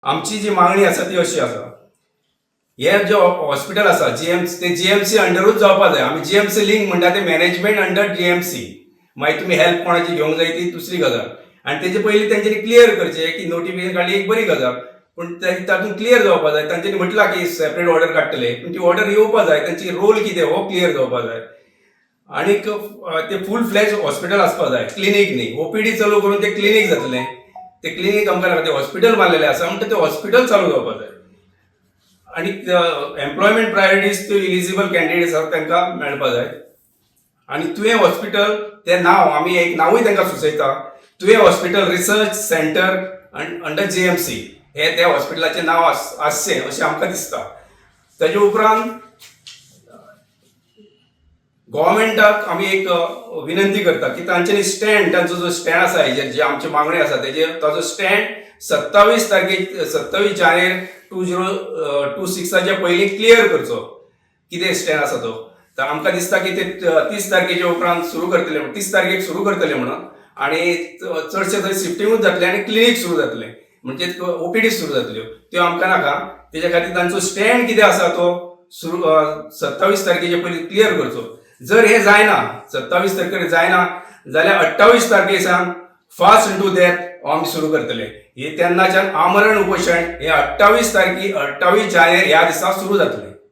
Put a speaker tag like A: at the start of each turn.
A: आमची जी मागणी आसा ती अशी आसा, हे जे हॉस्पिटल आसा जीएम, ते जीएमसी अंडरूच जावपा जाय. आमी जीएमसी लिंक म्हणटा ते मॅनेजमेंट अंडर जीएमसी. मागीर तुमी हेल्प कोणाची घेवंक जाय ती दुसरी गजाल. आनी तेजे पयलीं तेंच्यांनी क्लियर करचें की नोटिफिकेशन काडली एक बरी गजाल, पूण तातूंत क्लियर जावपा जाय. तांच्यांनी म्हटलां की सेपरेट ऑर्डर काडटले, पूण ती ऑर्डर येवपा जाय. तांची रोल कितें हो क्लियर जावपा जाय. आणीक ते फूल फ्लॅज हॉस्पिटल आसपा जाय, क्लिनीक न्ही. ओपीडी चालू करून ते क्लिनीक जातलें, ते क्लिनीक आमकां नाका. ते हॉस्पिटल बांदलेलें आसा म्हणटा, ते हॉस्पिटल चालू जावपा जाय. आनी एम्प्लॉयमेंट प्रायोरिटीज त्यो इलिजिबल कॅन्डिडेट्स आसा तांकां मेळपा जाय. आनी तुयें हॉस्पिटल तें नांव, आमी एक नांवूय तांकां सुचयता, तुयें hospital research centre under GMC हे त्या हॉस्पिटलाचें नांव आसचें अशें आमकां दिसता. ताजे उपरांत गव्हर्मेंटाक आमी एक विनंती करता की तांच्यांनी स्टँड, तांचो जो स्टँड आसा हेजेर, जे आमची मागणी आसा तेजेर, ताजो स्टँड 27 तारखेक, 27 जानेर 2026 च्या पयलीं क्लियर करचो, कितें स्टँड आसा तो. तर आमकां दिसता की ते 30 तारखेच्या उपरांत सुरू करतले, 30 तारखेक सुरू करतले म्हणून. आनी चडशे थंय शिफ्टिंगूच जातलें आनी क्लिनीक सुरू जातलें, म्हणजे ओपीडी सुरू जातल्यो. त्यो आमकां नाका. तेज्या खातीर तांचो स्टँड कितें आसा तो सुरू 27 तारखेच्या पयलीं क्लियर करचो. जर हे जायना, 27 तारखेर जायना जाल्यार 28 तारखे सावन फास्ट इंटू डेथ आमी सुरू करतले. हे तेन्नाच्यान आमरण उपोशण हे 28 तारखे, 28 जानेर ह्या दिसा सुरू जातलें.